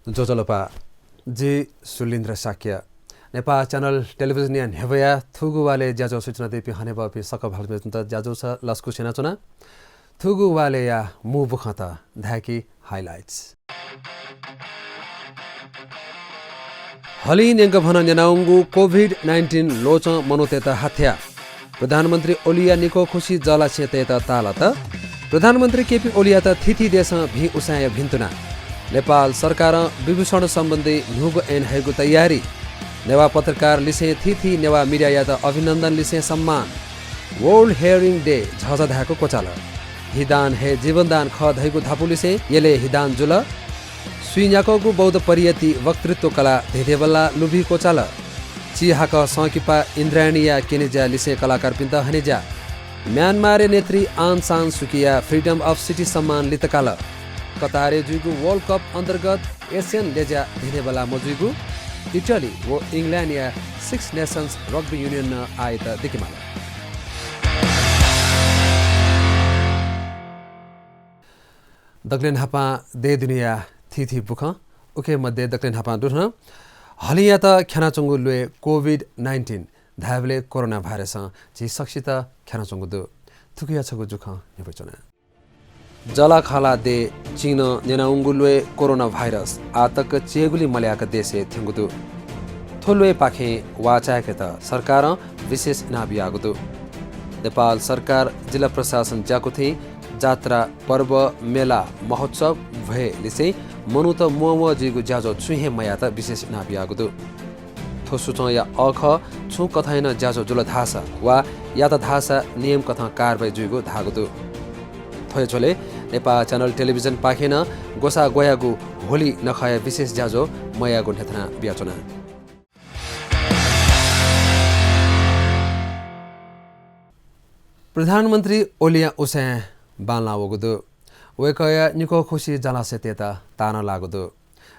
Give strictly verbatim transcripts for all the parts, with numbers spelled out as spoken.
ज्वजलपा, जि सुलिन्द्र शाक्य। नेपाल च्यानल टेलिभिजनया न्ह्यब्वया थुगु वालय् ज्याझ्वः सूचना दइपिं हनेबहःपिं सकल भाजु मय्जुत ज्याझ्वलय् लसकुस यानाच्वना। थुगु वालय्या मू बुखँत धाय्‌कि highlights। हलिं न्यंकभनं न्यनावंगु कोभिड नाइन्टिन ल्वचं मनूतय्त हत्या। प्रधानमन्त्री ओलीया निक्वः खुसि जःलासें तयेत ताःलात। प्रधानमन्त्री केपी ओलीयात थीथी देशं भिं उसाँय्‌या भिन्तुना। नेपाल सरकारं विभूषण सम्बन्धी न्हूगु ऐन हयेगु तयारी। नेवाः पत्रकार लिसें थीथी नेवाः मिडियायात अभिनन्दन लिसें सम्मान। World Hearing Day झःझः धायेक क्वचाल। हि दान हे जीवनदान खः धइगु धापू लिसें यलय् हि दान जुल। स्वीन्याक्वःगु बौद्ध परियति वक्तृत्व कला धेंधेंबल्लाः लुभि क्वचाल। चिहाकः संकिपा इन्द्रायणीया क्यनेज्या लिसें कलाकारपिन्त हनेज्या। म्यानमारया नेत्री आङ सान सुकीया Freedom of City सम्मान लित काल। कतारय् जुइगु World Cup अन्तर्गत एसियन लय्ज्या धेंधेंबल्लाः मजुइगु। इटली व इङ्ल्यान्डया Six Nations Rugby Union नं आःयात दिकेमाल। दकलय् न्हापां देय् दुनेया थीथी बुखँ, उकी मध्ये दकलय् न्हापां दु थन हलिंयात ख्यानाच्वंगु ल्वय् कोभिड नाइन्टिन, धायेबलय् कोरोना भाइरसं झी सकसित ख्यानाच्वंगु दु। थुकिया छगू जुखँ न्ह्यब्वयाच्वना। जःलाखःला देय् चिं नं न्यनावंगु ल्वय् कोरोना भाइरस आः तक चिहाकःगुलिं मल्याक देशय् थ्यंगु दु। थ्व ल्वय्‌पाखें वाःचाय्‌केत सरकारं विशेष इनाप याःगु दु। नेपाल सरकार जिल्ला प्रशासन ज्याकू थें जात्रा, पर्व, मेला, महोत्सव, भ्वय् लिसें मनूत म्वःम्वः जुइगु ज्याझ्वः छुं हे मयायेत विशेष इनाप याःगु दु। थ्व सूचंया अःखः छुं कथंया नं ज्याझ्वः जुल धाःसा वा यात धाःसा नियम कथं कारवाही जुइगु धाःगु दु। थ्वया झ्वलय् नेपाल च्यानल टेलिभिजनपाखें नं ग्वसाः ग्वयागु होली नखःया विशेष ज्याझ्वः मयायेगु न्ह्यथना बियाच्वना। प्रधानमन्त्री ओलीया उसाँय् बांलाः वःगु दु। वय्‌कःया निक्वः खुसि जःलासें तयेत ताः नं लाःगु दु।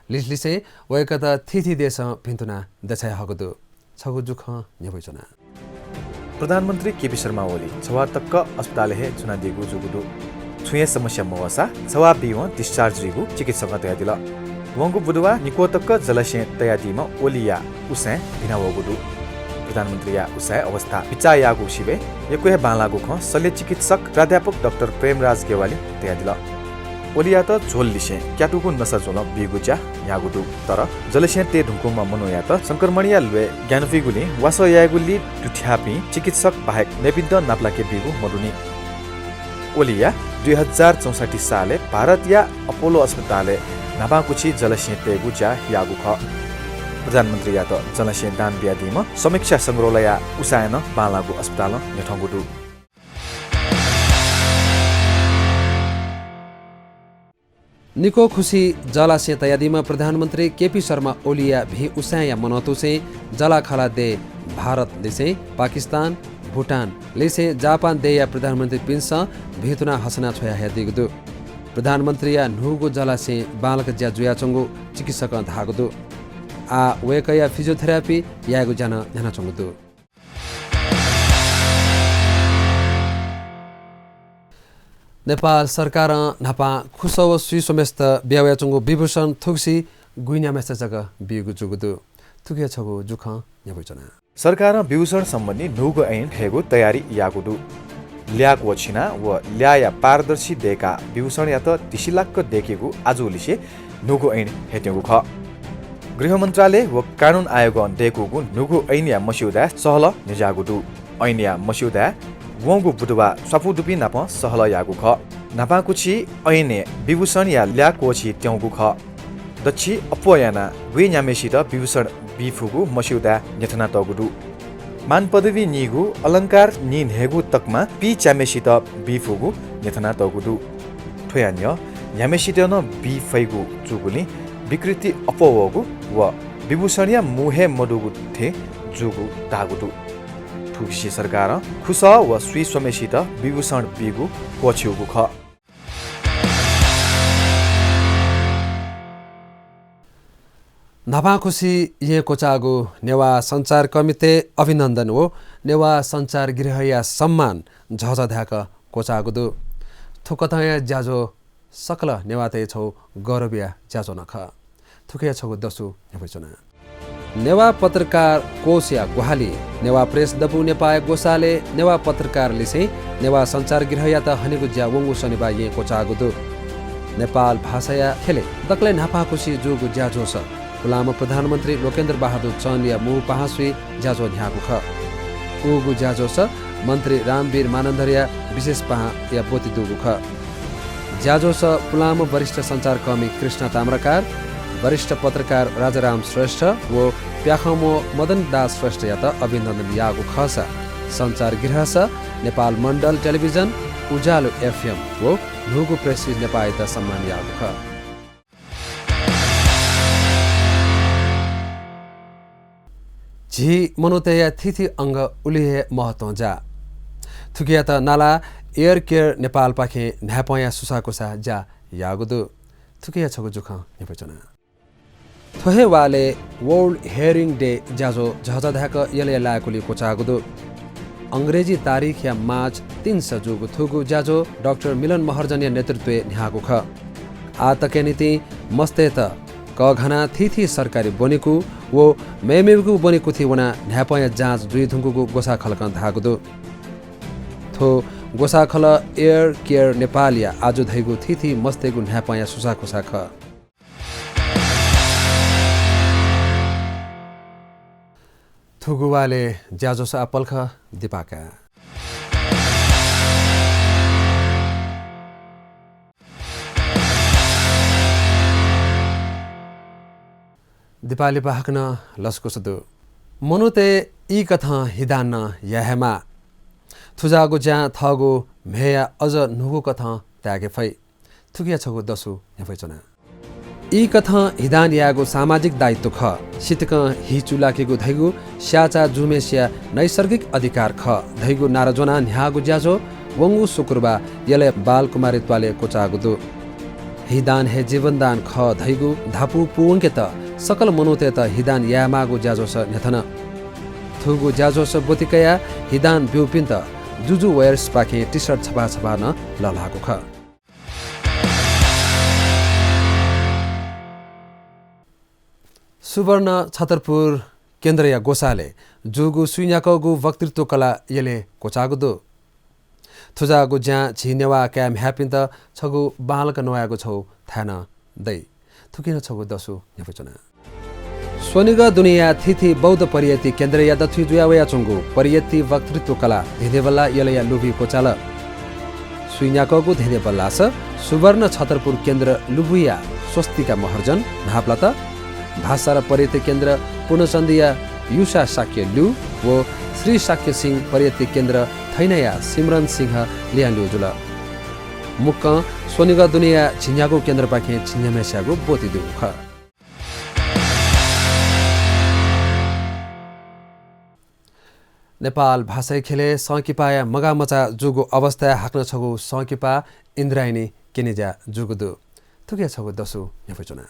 लिसलिसें वय्‌कःयात थीथी देशं भिन्तुना देछाये हःगु दु। छगू जुखँ न्ह्यब्वयाच्वना। प्रधानमन्त्री केपी शर्मा ओली छवाः तक अस्पतालय् हे च्वनादीगु जूगु दु। छुं हे समस्या मवःसा छवाः बीवं discharge जुइगु चिकित्सकं धयादिल। वंगु बुधवाः निक्वः तक जःलासें तयादीम्ह ओलीया उसाँय् भिना वःगु दु। प्रधानमन्त्रीया उसाँय् अवस्था बिचाः याःगु सिबय् यक्व हे बांलाःगु खँ शल्य चिकित्सक प्राध्यापक डाक्टर प्रेमराज ज्ञवालीं धयादिल। ओलीयात झ्वल लिसें क्यातुगु नसा ज्वलं बीगु ज्या याःगु दु। तर जःलासें तये धुंकूम्ह मनूयात संक्रमणया ल्वय् ग्यानापुइगुलिं वासः यायेगु ली दुथ्याःपिं चिकित्सक बाहेक मेपिन्त नापलाके बीगु मदुनि। ओलीया दुई हजार चौसट्ठी सालय् भारतया अपोलो अस्पतालय् न्हापांकुछि जःलासें तयेगु ज्या याःगु खः। प्रधानमन्त्रीयात जःलासें दान बियादीम्ह समीक्षा संग्रौलाया उसाँय् नं बांलाःगु अस्पतालं न्ह्यथंगु दु। निक्वः खुसि जःलासें तयादीम्ह प्रधानमन्त्री केपी शर्मा ओलीया भिं उसाँय्‌या मनंतुसें जःलाखःला देय् भारत लिसें पाकिस्तान, भुटान लिसें जापान देय्‌या प्रधानमन्त्रीपिन्सं भिंतुना हसना छ्वया हयादीगु दु। प्रधानमन्त्रीया न्हूगु जःलासें बांलाक ज्या जुयाच्वंगु चिकित्सकं धाःगु दु। आः वय्‌कःया physiotherapy यायेगु ज्या नं न्ह्यानाच्वंगु दु। नेपाल सरकारं न्हापां खुसः व स्वीस्वम्हेसित बियावयाच्वंगु विभूषण थुगुसी गुइन्याम्हेसित जक बीगु जूगु दु। थुकिया छगू जुखँ न्ह्यब्वयाच्वना। सरकारं विभूषण सम्बन्धी न्हूगु ऐन हयेगु तयारी याःगु दु। ल्याः क्वःछिना व ल्याःया पारदर्शी दय्काः विभूषणयात धिसिलाक्क दय्केगु आजुलिसे न्हूगु ऐन हयेत्यंगु खः। गृह मन्त्रालय व कानून आयोगं दय्कूगु न्हूगु ऐनया मस्यौदाय् सहलह न्ह्यज्याःगु दु। ऐनया मस्यौदाय् वंगु बुधवाः स्वापू दुपिं नाप सहलह याःगु खः। न्हापांकुछि ऐनय् विभूषणया ल्याः क्वःछित्यंगु खः। दच्छि अप्वः यानाः गुइन्याम्हेसित विभूषण बी फुगु मस्यौदाय् न्ह्यथनातःगु दु। मान पदवी नीगु, अलंकार नीन्हय्गू तकमा पीच्याम्हेसित बी फुगु न्ह्यथनातःगु दु। थ्वया न्ह्यः न्ह्याम्हेसित नं बी फइगु जूगुलिं विकृति अप्वः वःगु व विभूषणया मू हे मदुगु थें जूगु धाःगु दु। थुगुसी सरकारं खुसः व स्वीस्वम्हेसित विभूषण बीगु क्वःछिउगु खः। न्हापांखुसी येँ क्वचाःगु नेवाः सञ्चारकर्मीतय् अभिनन्दन व नेवाः सञ्चारगृहया सम्मान झःझः धाय्क क्वचाःगु दु। थुकथंया ज्याझ्वः सकल नेवाःतय् छगू गौरवया ज्याझ्वः नं खः। थुकिया छगू दसु न्ह्यब्वयाच्वना। नेवाः पत्रकार कोषया ग्वाहालि। नेवाः प्रेस दबू नेपाःया ग्वसालय् नेवाः पत्रकार लिसें नेवाः सञ्चारगृहयात हनेगु ज्या वंगु शनिबाः येँ क्वचाःगु दु। नेपाल भाषाया ख्यलय् दकलय् न्हापांकुसि जूगु ज्याझ्वःस पुलांम्ह प्रधानमन्त्री लोकेन्द्र बहादुर चन्दया मू पाहांस्वयाः ज्याझ्वः न्ह्याःगु खः। उगु ज्याझ्वःस मन्त्री रामवीर मानन्धरया विशेष पाहांया ब्वति दुगु खः। ज्याझ्वःस पुलांम्ह वरिष्ठ सञ्चारकर्मी कृष्णा ताम्राकार, वरिष्ठ पत्रकार राजाराम श्रेष्ठ व प्याखंम्व मदन दास श्रेष्ठयात अभिनन्दन याःगु खःसा सञ्चारगृहस, नेपाल मण्डल टेलिभिजन, उज्यालो एफएम व न्हूगु प्रेस्टिज नेपाःयात सम्मान याःगु खः। झी मनूतय्‌या थीथी अंग उलि हे महत्वं जाः। थुकियात नालाः एयर केयर नेपालपाखें न्हाय्‌पंया सुसाःकुसाः ज्या याःगु दु। थुकिया छगू जुखँ न्ह्यब्वयाच्वना। थ्व हे वालय् World Hearing Day ज्याझ्वः झःझः धाय्‌क यलया लाय्‌कुलिइ क्वचाःगु दु। अंग्रेजी तारिखया मार्च तीनस जूगु थुगु ज्याझ्वः डाक्टर मिलन महर्जनया नेतृत्वय् न्ह्याःगु खः। आःतकया निंतिं मस्तय्‌त कःघानाः थीथी सरकारी ब्वनेकु व मेमेगु ब्वनेकुथि वनाः न्हाय्‌पंया जाँच जुइ धुंकूगु ग्वसाःखलकं धाःगु दु। थ्व ग्वसाःखलः एयर केयर नेपालया आजु धइगु थीथी मस्तय्‌गु न्हाय्‌पंया सुसाःकुसाः खः। थुगु वालय् ज्याझ्वःस आः पलख दिपाः काये। दिपाः लिपा हाकनं लसकुस दु। मनूतय् ई कथं हिदान नं याये हे माः। थुजाःगु ज्यां थःगु म्ह्यय्‌या अझ न्हूगु कथं ताय्‌के फइ। थुकिया छगू दसु न्ह्यब्वयाच्वना। ई कथं हिदान यायेगु सामाजिक दायित्व खः। सितिकं हि चुलाकेगु धइगु स्याःचाः जूम्हय्‌सिया नैसर्गिक अधिकार खः धइगु नारा ज्वनाः न्ह्याःगु ज्याझ्वः वंगु शुक्रबाः यलय् बालकुमारी त्वालय् क्वचाःगु दु। हिदान हे जीवनदान खः धइगु धापू पूवंकेत सकल मनूतय्‌त हिदान यायेमाःगु ज्याझ्वःस न्ह्यथन। थुगु ज्याझ्वःस ब्वति कयाः हिदान ब्यूपिन्त जुजु वेयर्सपाखें टी-सर्ट छपाः छपाः नं लःल्हाःगु खः। सुवर्ण छतरपुर केन्द्रया ग्वसालय् जूगु सुइन्याकःगु वक्तृत्व कला यलय् क्वचाःगु दु। थुजाःगु ज्यां झी नेवाः काय् म्ह्याय्‌पिन्त छगू बांलाक नवायेगु छगू थाय् नं दइ। थुकिं नं छगू दसु न्ह्यब्वयाच्वना। स्वनिगः दुनेया थीथी बौद्ध परियत्ति केन्द्रया दथुइ जुया वयाच्वंगु परियत्ति वक्तृत्व कला धेंधेंबल्लाः यलया लुबुइ क्वचाल। सुइन्याकःगु धेंधेंबल्लाःस सुवर्ण छतरपुर केन्द्र लुबुया स्वस्तिका महर्जन न्हापालात। भासारा परियत्ति केन्द्र पूर्णचन्दया युषा शाक्य ल्यू व श्री शाक्य सिंह परियत्ति केन्द्र थैनाया सिमरन सिंह लिहां ल्यू जुल। मुक्कं स्वनिगः दुनेया झिंन्यागू केन्द्रपाखें झिंन्याम्हय्‌सियागु ब्वति दुगु खः। नेपाल भाषाया ख्यलय् संकिपाया मगाःमचाः जूगु अवस्थाय् हाकनं छगू संकिपा इन्द्रायणी क्यनेज्या जूगु दु। थुकिया छगू दसु न्ह्यब्वयाच्वना।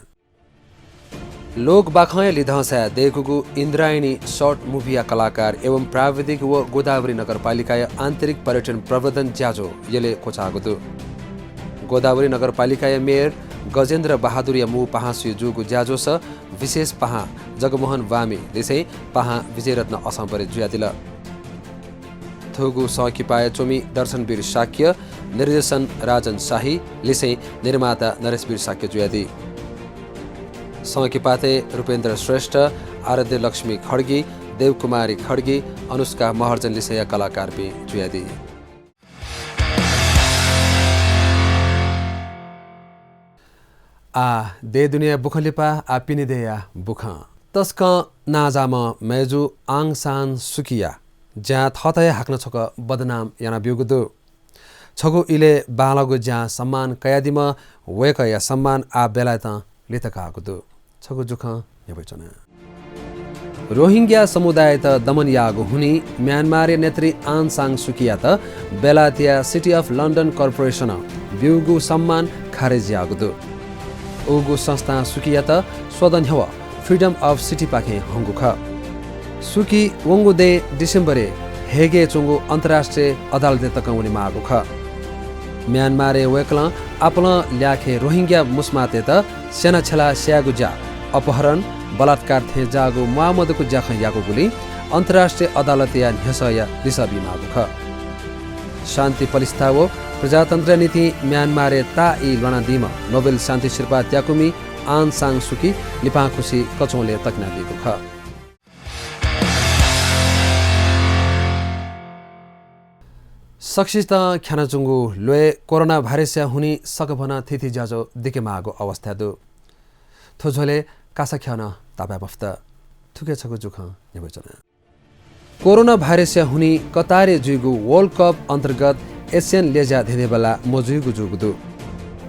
लोक बाखंया लिधंसाय् दय्‌कूगु इन्द्रायणी short movie या कलाकार एवं प्राविधिक व गोदावरी नगरपालिकाया आन्तरिक पर्यटन प्रवर्धन ज्याझ्वः यलय् क्वचाःगु दु। गोदावरी नगरपालिकाया मेयर गजेन्द्र बहादुरया मू पाहांस्वयाः जूगु ज्याझ्वःस विशेष पाहां जगमोहन वामी लिसें पाहां विजयरत्न असंपरे जुयादिल। थुगु संकिपाय् च्वमि दर्शनवीर शाक्य, निर्देशन राजन शाही लिसें निर्माता नरेशवीर शाक्य जुयादी। संकिपातय् रूपेन्द्र श्रेष्ठ, आराध्य लक्ष्मी खड्गी, देवकुमारी खड्गी, अनुष्का महर्जन लिसेंया कलाकारपिं जुयादी। आः देय् दुनेया बुखँ लिपा आः पिने देय्‌या बुखँ। तसकं नांजाःम्ह मय्‌जु आङ सान सुकीया ज्यां थःत हे हाकनं छकः बदनाम यानाब्यूगु दु। छगू इलय् बांलाःगु ज्यां सम्मान कयादीम्ह वय्‌कःया सम्मान आः बेलाय्‌तं लित काःगु दु। छगू जुखँ न्ह्यब्वयाच्वना। रोहिंग्या समुदाययात दमन याःगु हुनिं म्यानमारया नेत्री आङ सान सुकीयात बेलायतया City of London Corporation नं ब्यूगु सम्मान खारेज याःगु दु। उगु संस्थां सुकीयात स्वदँ न्ह्यवः Freedom of City पाखें हंगु खः। सुकी वंगु दँय् डिसेम्बरय् हेगय् च्वंगु अन्तर्राष्ट्रिय अदालतय् तकं वनेमाःगु खः। म्यानमारय् वय्‌कलं आपालं ल्याखय् रोहिंग्या मुसुमातय्‌त स्यानाछ्यलाः स्यायेगु ज्या अपहरण, बलात्कार थें जाःगु म्वाःमदुगु ज्याखँ याकूगुलिं अन्तर्राष्ट्रिय अदालतया न्ह्यसःया लिसः बीमाःगु खः। शान्ति प्रतिष्ठा व प्रजातन्त्रया निंतिं म्यानमारय् ताःई ल्वानादीम्ह नोबेल शान्ति सिरपाः त्याकूमि आङ सान सुकी लिपांखुसी कचंलय् तक्यनादीगु खः। सकसितं ख्यानाच्वंगु ल्वय् कोरोना भाइरसया हुनिं सकभनं थीथी ज्याझ्वः दिकेमाःगु अवस्था दु। थ्व झ्वलय् कासा ख्यः नं तापाय् मफुत। थुकी छगू जुखँ न्ह्यब्वयाच्वना। कोरोना भाइरसया हुनिं कतारय् जुइगु World Cup अन्तर्गत एसियन लय्‌ज्या धेंधेंबल्लाः मजुइगु जूगु दु।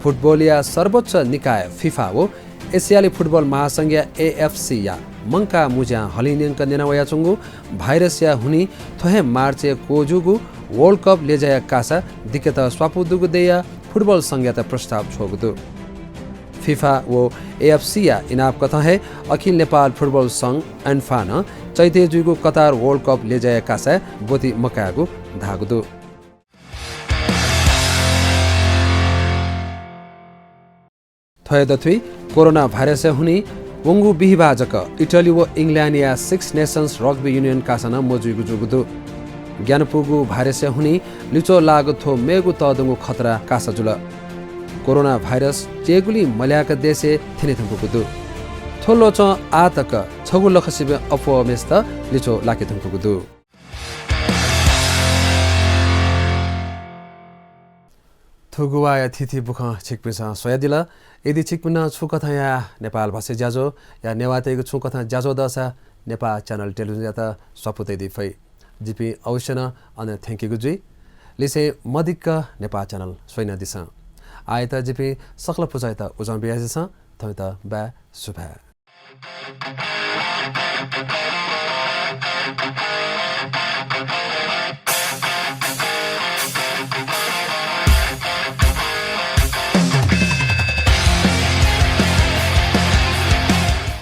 फुटबलया सर्वोच्च निकाय फिफा व एसियाली फुटबल महासंघया एएफसीया मंकाः मुँज्यां हलिंन्यंक न्यना वयाच्वंगु भाइरसया हुनिं थ्व हे मार्चय् क्वजूगु World Cup लय्‌ज्याया कासा दिकेत स्वापू दुगु दयाः फुटबल संघयात प्रस्ताव छ्वःगु दु। फिफा व एएफसीया इनाप कथं हे अखिल नेपाल फुटबल संघ, एन्फा, नं चैतय् जुइगु कतार World Cup लय्‌ज्याया कासाय् ब्वति मकायेगु धाःगु दु। थ्व हे दथुइ कोरोना भाइरसया हुनिं वंगु बिहिबाः जक इटली व इङ्ल्यान्डया Six Nations Rugby Union Kasa नं मजुइगु जूगु दु। ग्यानापुगु भाइरसया हुनिं लिच्वः लाःगु थ्व मेगु तःधंगु खतरा कासा जुल। कोरोना भाइरस च्यय्‌गुलिं मल्याक देशय् थ्यने धुंकूगु दु। थ्व ल्वचं आः तक छगू लखसिबें अप्वःम्हय्‌सित लिच्वः लाके धुंकूगु दु। थुगु वाःया थीथी बुखँ छिकपिन्सं स्वयादिल। यदि छिकपिन्त छुं कथंया नेपाल भाषाय् ज्याझ्वः या नेवाःतय्‌गु छुं कथं ज्याझ्वः दःसा नेपाः च्यानल टेलिभिजनयात स्वापू तयादी फइ। जिपिं अवश्य नं अन थ्यंकीगु जुइ। लिसें मदिक्क नेपाः च्यानल स्वयादिसँ। आःयात जिपिं सकल पुचःयात उजं बियादिसँ। थौंयात बाय्, सुभाय्।